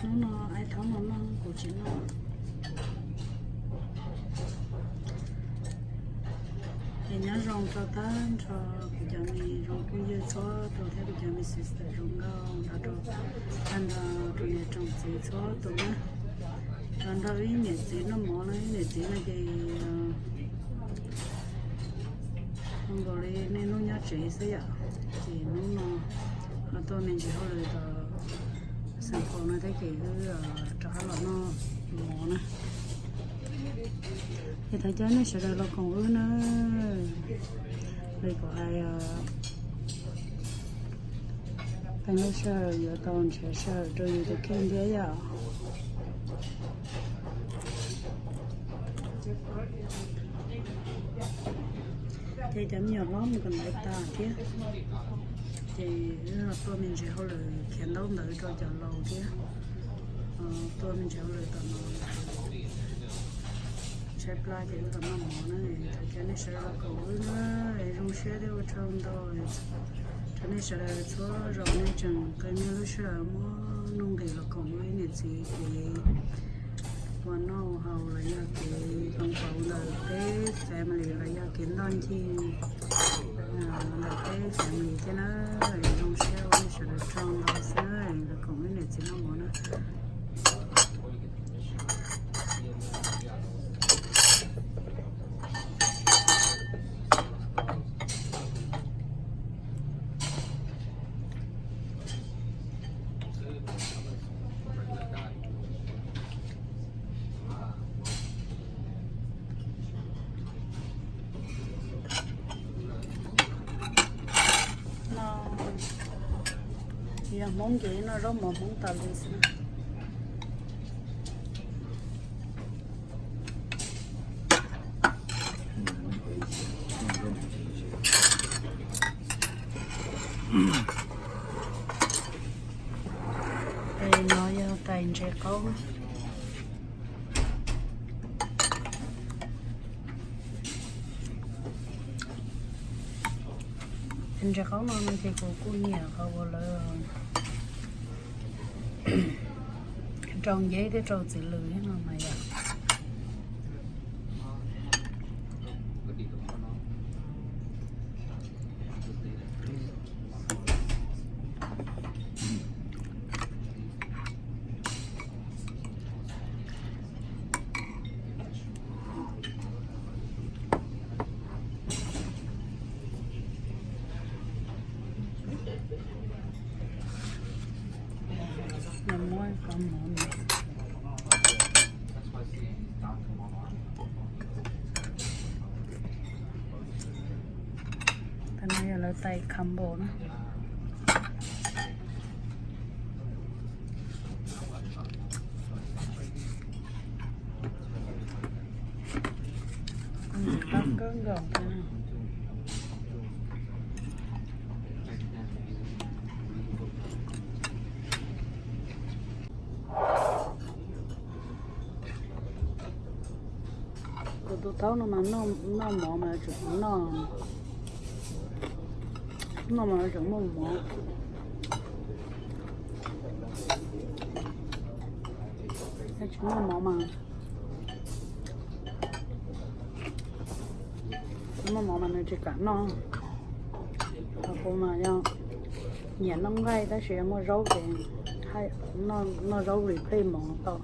Hnub no ai thaub no noj kuv tsis noj. Es nyob zoo rau tag nrho kuv cov me zoo phooj ywg txhua tus thiab kuv cov me sister zoo nkauj nrog rau tag nrho rau niam tsoom txiv txhua tus na. Los nrog ib niam txiv noj mov no, ib niam txiv no ces zoo nkaus li niaj hnub nyob tsev xwb yom. Ces hnub no ho tuaj me ntsis hauj lwm tom Xeev Khuam no thiab ces wb rov qab los noj mov na. Es thov caw nej sawv daws los koom wb na. Li kuv hais, qee lub sij hawm yuav tau nrhiav sij hawm rau yus tus kheej thiab yom. Ces cov me nyuam hlob mus kom ntawv tas thiab, ces wb ho tuaj me ntsis hauj lwm khiav ntaub ntawv rau cov laus thiab. Tuaj me ntsis hauj lwm tom no tshaib plab ces wb los noj mov na. Thov caw nej sawv daws los koom wb na, zoo siab thiab ua tsaug ntau rau nej sawv daws txhua zaus nej tseem qee nej lub sij hawm muab nuj nqis los koom wb ib niam txiv kev ua noj ua haus los yog kev koom pauv ntawm peb family los yog kev ntoj ncig ntawm peb family thiab na. Zoo siab ua nej sawv daws tsaug ntau xwb los koom wb niam txiv noj mov na. No yog Hmoob ces noj zaub mov Hmoob tas li xwb. Tes no yog tais ntses qaub. Ntses qaub no no ces kuv kuj nyiam qhov uas lawv rau nceb thiab rau txiv lws thiab no mas yom. Muab qhov mov no. Tab no yog lawv tais combo na. Tab kawg nkaus. Kuv tus thaub no mas noj mov mas tseem noj, noj mov tseem muaj mov, tsis muaj mov mas, tsis muaj mov mas nws tsis kam noj. Ho kuv mas yog nyiam noj nqaij tab sis yog muaj zaub ces noj zaub replace mov tau.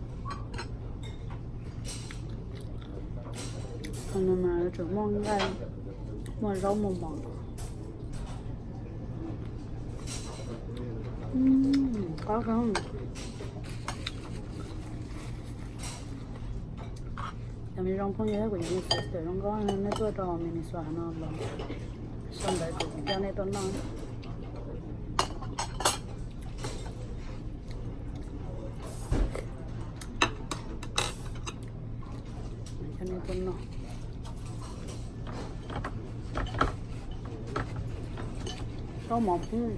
Qhov no mas tseem muaj nqaij, muaj zaub muaj mov. Qab kawg. Cov me zoo phooj ywg, kuv cov me sister zoo nkauj, nej tuaj rau Minnesota no los sau ntawv kuv coj nej tuaj noj. Coj nej tuaj noj. Rau mov pheej,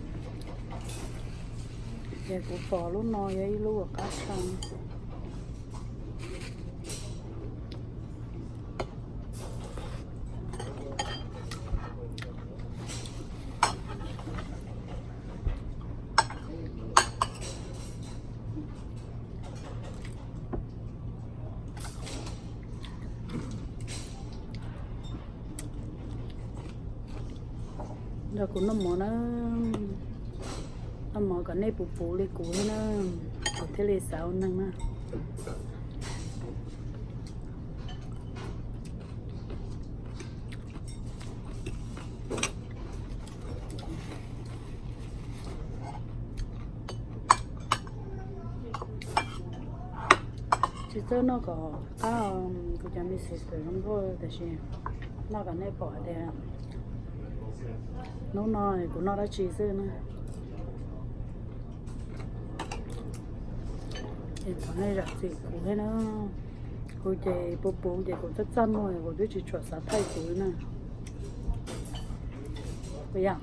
ces kuv pom lub no yog ib lub uas qab tshaj. Nrog kuv noj mov na, noj mov kom nej puv puv li kuv thiab na, kuv thiaj li xav ua neeg na. Tsis txawj noj kom qab, kuv cov me sister zoo nkauj, tab sis noj kom nej pom hais tias hnub no kuv noj dab tsi xwb na. Es thov nej zam txim kuv thiab na. Kuv ces puv puv ces kuv txaj txaj muag, kuv twb tsis tshua xav thaij kuv na. Puas yog?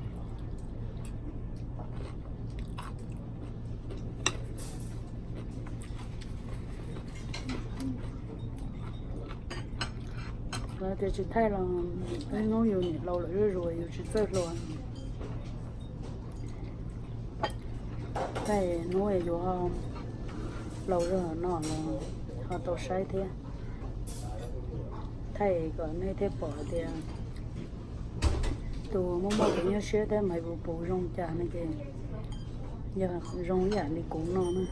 Tias tsis thaij los ib hnub yus niam laus lawm zuj zus yus tsis txawj hluas. Thaij hnub yuav laus zog no los ho tau saib thiab. Thaij kom nej thiaj pom tias tus muaj muaj kev nyuaj siab thiab mas puv puv zoo cas no ces yog zoo ib yam li kuv no na.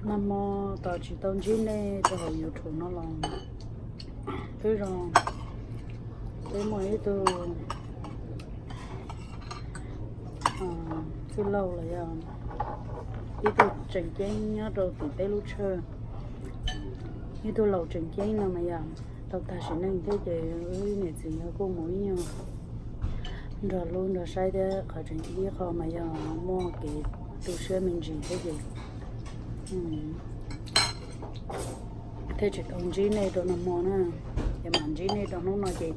Nag hmo tos tsis tau ntsib nej rau hauv YouTube no los twb zoo. Peb muaj ib tug txwj laug los yog ib tug tseem ceeb nyob rau tim peb lub tshawj, ib tug laus tseem ceeb no mas yog tau tag sim neej thiab ces wb niam txiv nkawd kuj mus ib nyuag nrog hlub nrog saib thiab qhov tseem ceeb ib qho mas yog muaj kev tu siab me ntsis thiab ces thiaj tsis tau ntsib nej rau nag hmo na. Ces mam ntsib nej rau hnub no ces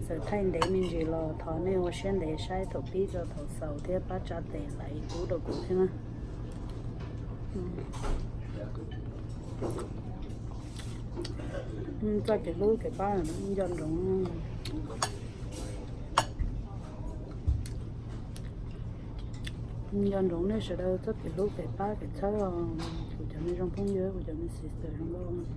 txawm thaij ntev me ntsis los thov nej ua siab ntev saib thaum pib txog thaum xaus thiab pab tsa tes lais tub rau kuv thiab na. Txoj kev hlub kev pab nco ntsoov, nco ntsoov nej sawv daws txoj kev hlub kev pab kev txhawb os, kuv cov me zoo phooj ywg, kuv cov me sister zoo nkauj.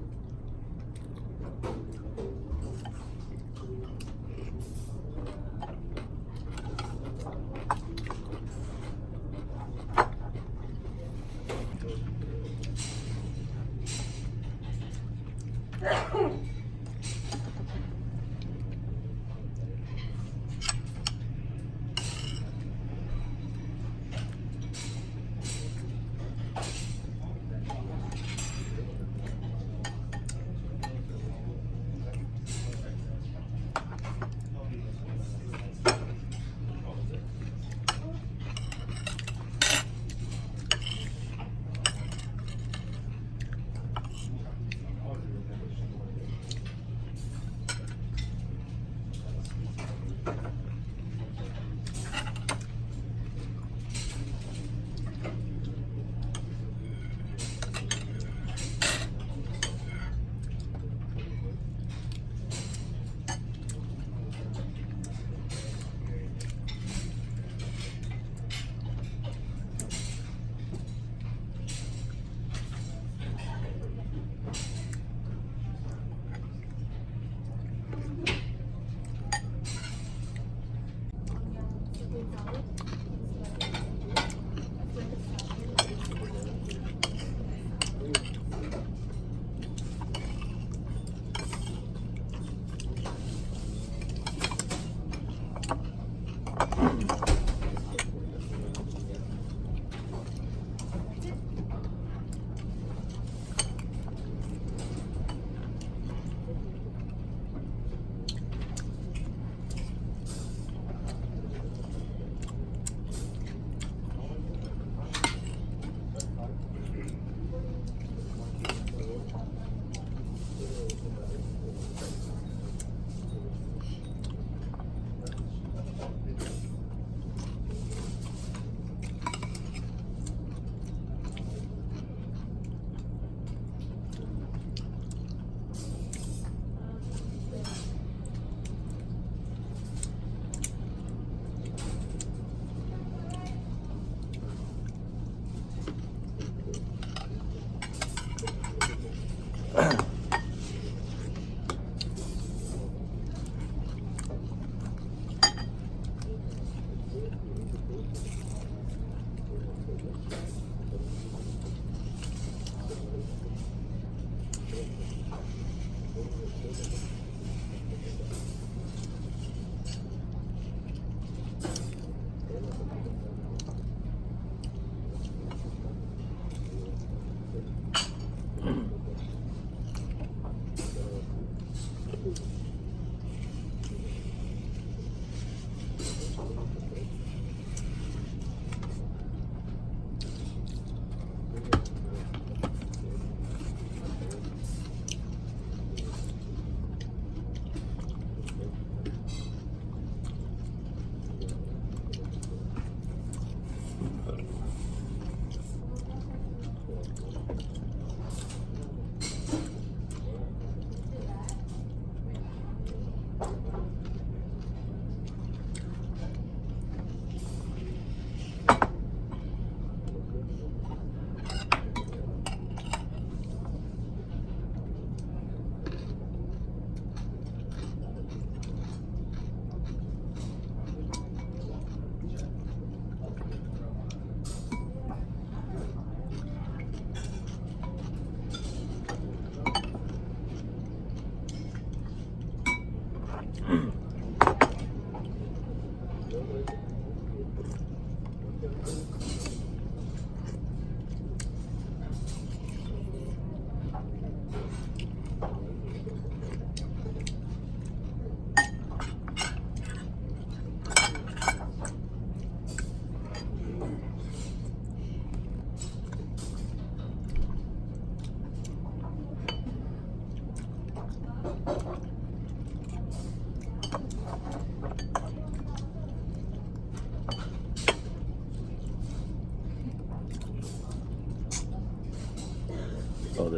Tau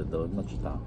ntau noj tsis tas.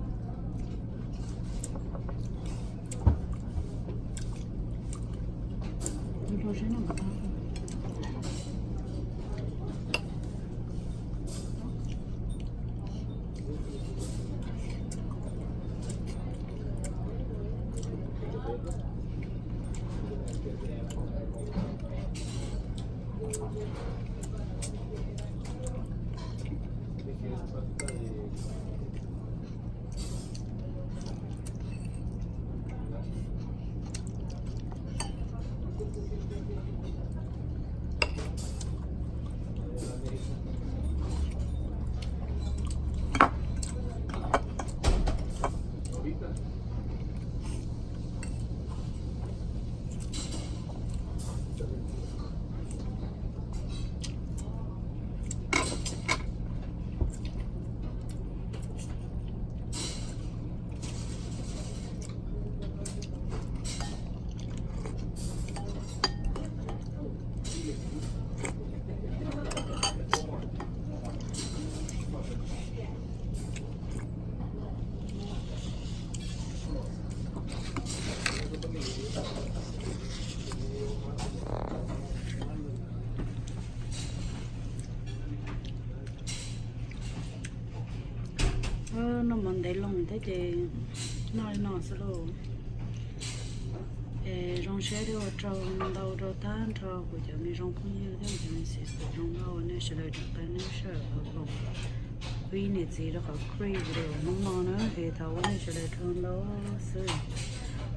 Noj mov ntev loo thiab ces noj li no xwb lauj. Es zoo siab thiab ua tsaug ntau rau tag nrho kuv cov me zoo phooj ywg thiab cov me sisters zoo nkauj uas nej sawv daws tseem pab neb sawv daws koom pib niam txiv rau qhov free video hnub no na, es thov ua nej sawv daws tsaug ntau xwb.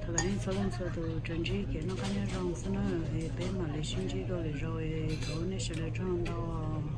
Thov kom nej txhua leej txhua tus tsuas ntsib kev noj qab nyob zoo xwb na, es peb mam li sib ntsib dua lwm zaus, es thov ua nej sawv daws tsaug ntau.